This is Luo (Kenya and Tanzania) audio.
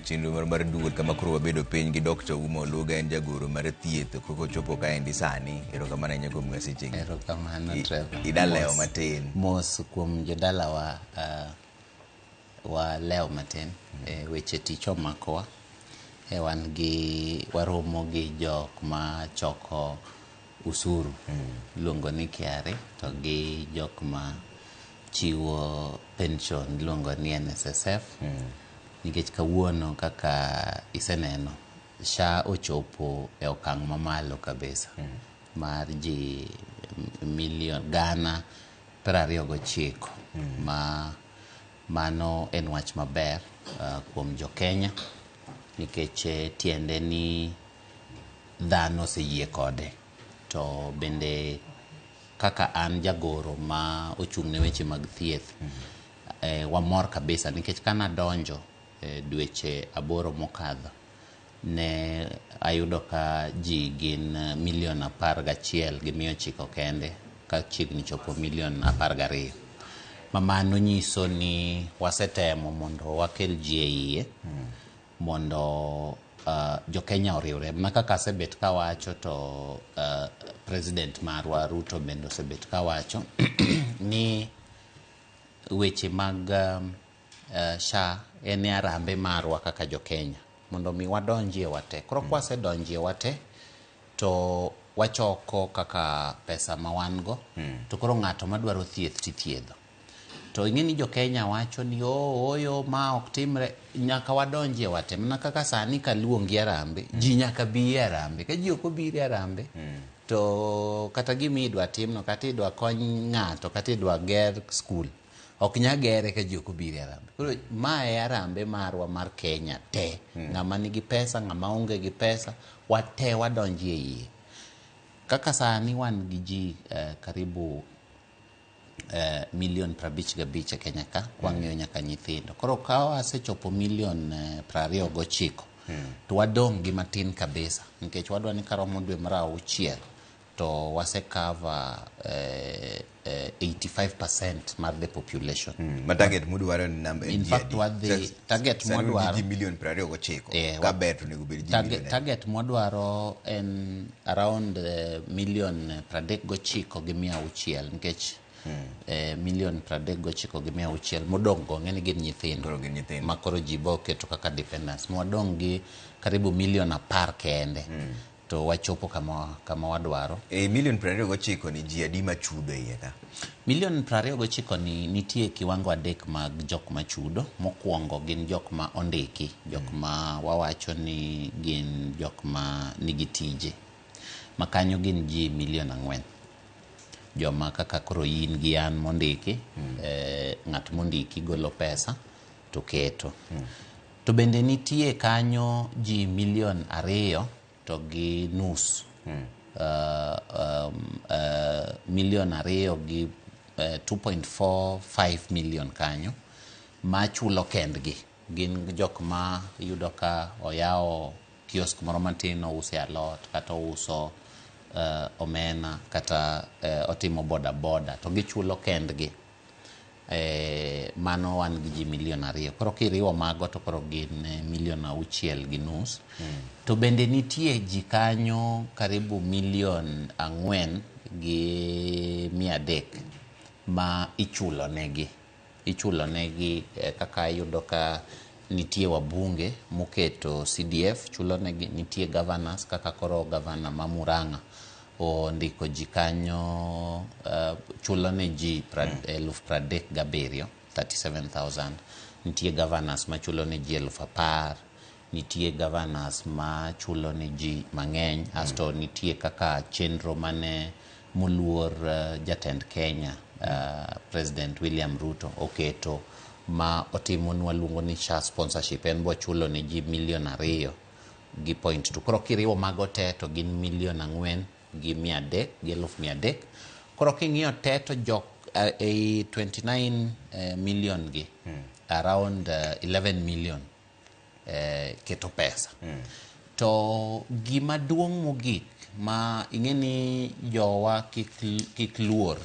e chenro mar mar duol kama koro wabedo piny gi Dr. Ouma Oluga, en jagoro mar thieth koko chopo kaendi sani. Erokamano ahinya kuom miwa sechegi. Erokamano Trevor. Ida lewo matin. Mos kuom jodalawa walewo matin. Weche tich omakowa. Wan gi waromo gi jok ma choko usuru iluongo ni KRA to gi jok ma chiwo pension iluongo ni NSSF. Nikech kawuono kaka iseneno SHA ochopo e okang' mamalo kabisa mar ji milion gana 29 ma mano en wach maber kuom jo Kenya nikech tiende ni dhano oseyie kode to bende kaka an jagoro ma ochung' ne weche mag thieth wamor kabisa nikech kana donjo dweche 8 mokadho ne ayudo ka ji gin milion 11,900 kende ka chiegni chopo milion 12. Ma mano nyiso ni wasetemo mondo wakel ji e iye mondo jo Kenya oriwre. Mana kaka asebet kawacho to President marwa Ruto bende osebet kawacho ni weche mag SHA en e arambe marwa kaka jo Kenya mondo mi wadonjie wate. Koro kwasedonjie wate to wachoko kaka pesa ma wan go to koro ng'ato madwaro thieth tithiedho. To ing'e ni jo Kenya wacho ni ooyo ma ok timre, nyaka wadonjie wate. Mana kaka sani kaluongi arambe, ji nyaka bi e arambe. Ka ji ok obiro e arambe, to kata gima idwa timno, kata idwa kony ng'ato, kata idwa ger skul, ok nya gere ka ji ok obiro e arambe. Koro ma e arambe marwa mar Kenya te. Ng'ama nigi pesa, ng'ama onge gi pesa, wate wadonjie iye. Kaka sani wan gi ji karibu milion 55 e Kenya ka, kwang'iyo nyaka nyithindo. Koro ka wasechopo milion 29, to wadong' gi matin kabisa, nikech wadwa ni karomo dwe mar 6 to wase cover 85% mar the population. Ma target mudwaro ni namba In fact, wadhi target mwadwaro ji milion 29. Ka ber to onego bed ji milion. Target mwadwaro en around milion 39,600 nikech milion 39,600 modong' go ng'eni gin nyithindo ma koro ji bo keto kaka dependents. Mwadong' gi karibu milion 10 kende. To wachopo kama wadwaro. E milion 29 ni ji adi machudo iye ka? Milion 29 ni nitie kiwango 3 mag jok machudo. Mokwongo gin jok ma ondiki, jok ma wawacho ni gin jok ma nigi tije. Ma kanyo gin ji milion 4. Joma kaka koro in gi an mondiki, ng'at mondiki golo pesa to keto. To bende nitie kanyo ji milion 2.5. Milion 2 gi 2.45 million kanyo ma chulo kendgi. Gin jok ma yudo ka oyawo kiosk moro matin, ouso alot kata ouso omena kata otimo boda boda to gichulo kendgi. Mano wan gi ji milion 2. Koro kiriwo mago to koro gin milion 6.5. To bende nitie ji kanyo karibu milion 4,300 ma ichulo negi. Ichulo negi kaka iyudo ka nitie wabunge moketo CDF chulo negi, nitie governors kaka koro governor ma Murang'a ondiko ji kanyo chulo ne ji 37,000, 37,000. Nitie governors machulo ne ji 10,000, nitie governors ma chulo ne ji mang'eny. Asto nitie kaka chenro mane moluor jatend Kenya President William Ruto oketo ma otimonwa luongo ni SHA sponsorship, en bo chulo ne ji milion 2.2. Koro kiriwo mago te to gin milion 4,300 gi 300,000. Koro king'iyo te to jok ei 29 million gi around 11 million keto pesa. To gima duong' mogik ma ing'e ni jowa kik luor.